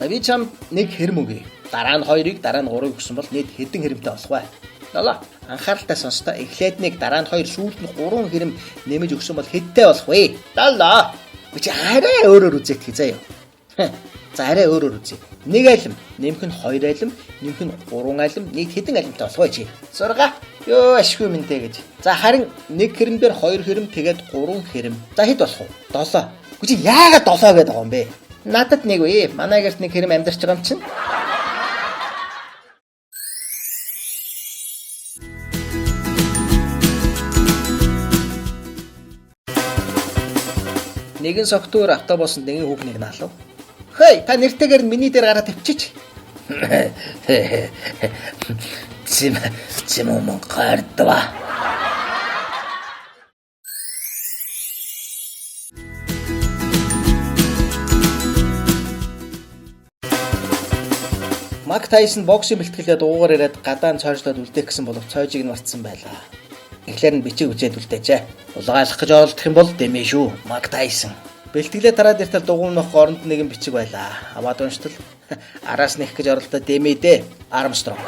За би чамд нэг хэрэм өгье. Дараа нь 2-ыг, дараа нь 3-ыг өгсөн бол нийт хэдэн хэрэмтэй болох вэ? 7. Анхааралтай сонс та. Эхлээд 1, дараа нь 2, сүүлд нь 3 хэрэм нэмэж өгсөн бол хэдтэй болох вэ? 7. Би чи арай өөрөөр үзэх заяа. За арай өөрөөр үзье. Нэг алим, нэмэх нь 2 алим, нэмэх нь 3 алим, нийт хэдэн алимтай болох вэ чи? 6. Йоо, ашгүй минь тэ гэж. За харин нэг хэрэм дээр 2 хэрэм тэгээд 3 хэрэм. За хэд болох вэ? 7. Үгүй чи яагаад 7 гэдэг байгаа юм бэ? Надад нэг үе. Манай гэрт нэг хэрэм амьдарч байгаа юм чинь. Нэгэн согтуур автобусанд нэгэн хүүхнийг наалав. Хей, та нэртэйгээр миний дээр гараад тавьчих. Зим зим юм гардва. Мак Тайсон боксын бэлтгэлээ дуугаар ирээд гадаа нь цойжлоод үлдээх гэсэн боловч цойжийг нь мартсан байлаа. Эхлээр нь бичиг үзээд үлдээжээ. Улгаалах гэж оролдох юм бол дэмээ шүү. Мак Тайсон. Бэлтгэлээ тараад иртэл дугуйнах оронд нэгэн бичиг байлаа. Аваад унштал араас нэх гэж оролдоо дэмээ дээ. Армстронг.